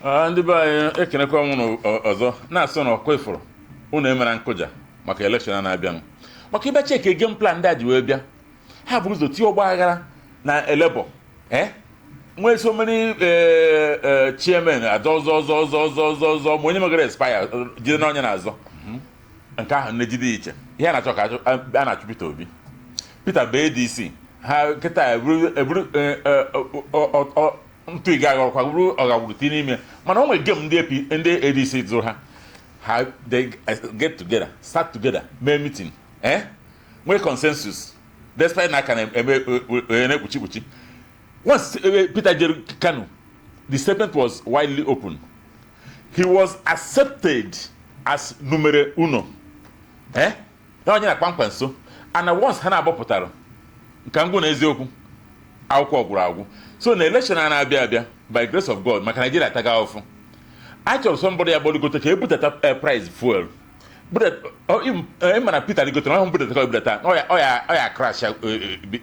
Ndị be anyị, ekenekwa m unu ọzọ. Na-asụ na ọkwa ifuru unu emere nkụja maka election a na-abịanụ, maka ịbịa check game plan ndị a ji wee bịa. Ha bụ ụzọ tie ọgba aghara na Labour, nwee so many chairman azọ ọzọ ọzọ ọzọ ọzọ ọzọ ọzọ, ma onye megara expire jide na onye na-azọ nke ahụ na-ejide iche. Ihe a na-achọ ka a na-achụ Peter Obi. Peter bụ ADC ha kịta eburu ntụ ịga aghọrọkwa bụrụ ọgagburu tinye n'ime, mana o nwere game ndị AP, ndị ADC zụrụ ha. Ha they get together, start together, mee meeting, nwee consensus, despite na aka na-eme na-ekpuchi kpuchi. Once Peter jere Kano, the statement was widely open. He was accepted as numero uno, na onye na kpamkpam nso. And once ha na-agbapụtara nke ngwụ na eziokwu, akwụkwọ gwụrụ agwụ. So na election a na-abịa abịa, by grace of God, maka Nigeria ataga ụfụ, a chọrọ somebody ya gbaligote ka ebudata price fuel. Ịma na Peter rigotere ọhụ mbudata ka ebudata ọya crash,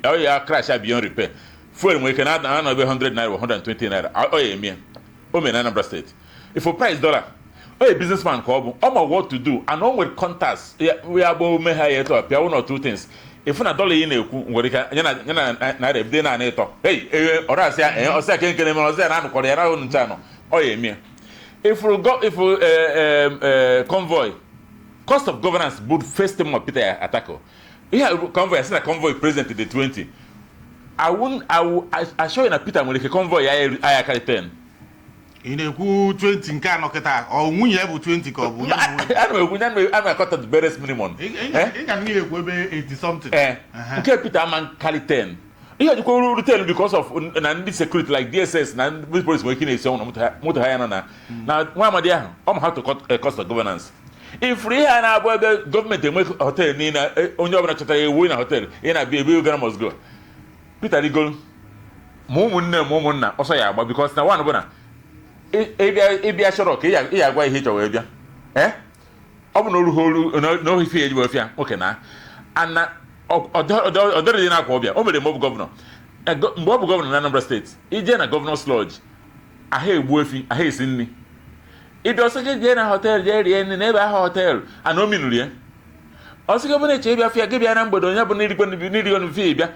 ọya crash beyond repair. Fuel nwere ike na-anọ ebe 100 naira, 120 naira. Ọ ya eme o mere na Anambra State. If price dollar, ọ ya businessman ka ọ bụ, ọ ma what to do and o nwere contacts ya bụ ome ha ya eto pịa one or two things. Ifu na dollar ị na-ekwu nwere ike ya na naira ebido naanị ịtọ. Hey, ee, ọ na-asị ya ọsị ya kenkene mere ọsị ya na anụkọrọ ya na nche anọ ọ ya eme ya. Ifuru convoy, cost of governance bụ first thing ma Peter atako ihe convoy asị na convoy president dị 20. I won't, I will assure you na Peter nwere ike convoy ya aya karị 10. Ị na-ekwu 20 nke anọ kịta, ọ nwunye ya bụ 20 ka ọ bụ ya? Ana m ekwu, ana m akọta the barest minimum. Ị ga na ekwu ebe 80 something. Ee, nke Peter ama karị 10. Ihe ojikwa ruru 10 because of na ndị security like DSS na ndị police nwere ike na-esi ọnwụ na moto ha ya nọ na nwa amadi ahụ. Ọ ma how to cut cost of governance. Ifuru ihe a na-abụ ebe gọọmenti enwe hotel niile, onye ọbụla chọtara ewu na hotel ị na-abịa ebe Ghana must go. Peter rigolu, ma ụmụnne ma ụmụnna ọsọ ya agba, because na one bụ na ịbịa chọrọ ka ị ya agwa ihe ị chọrọ wee bịa. Ee, ọ bụ na oru ha olu na ohi ife ya eji wee fịa nwoke na ana ọ dịrị dị n'akwa ọbịa. O mere mgbe ọ bụ governor. Mgbe ọ bụ governor na Anambra State, ije na Governor's Lodge, ahụ egbu efi, ahụ esi nri. Ịbịa, ọsọ gị jee na hotel jee rie nri n'ebe ahụ hotel ana o minuru ya. Ọsọ gị bụrụ eche ịbịa fịa gị bịa na mgbede, onye bụ n'irikwe n'irikwe n'ofe ịbịa.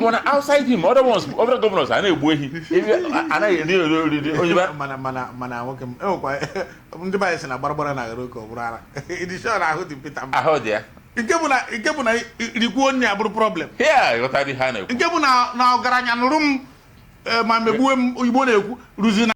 Mana outside him, other ones, other governors a na-egbu ehi, anaghị eri ori oriri onye ba. Mana nwoke m, enwekwa ndị be anyị sị na gbaragbara na aghara oke ọ bụrụ ara. Ịdị sure na ahụ dị Peter mma? Ahụ dị ya. Nke bụ na rikwuo nri abụrụ problem. Ya ghọtara ihe a na-ekwu. Nke bụ na ọgaranya nụrụ m, ma megbuo m, Igbo na-ekwu ruzi na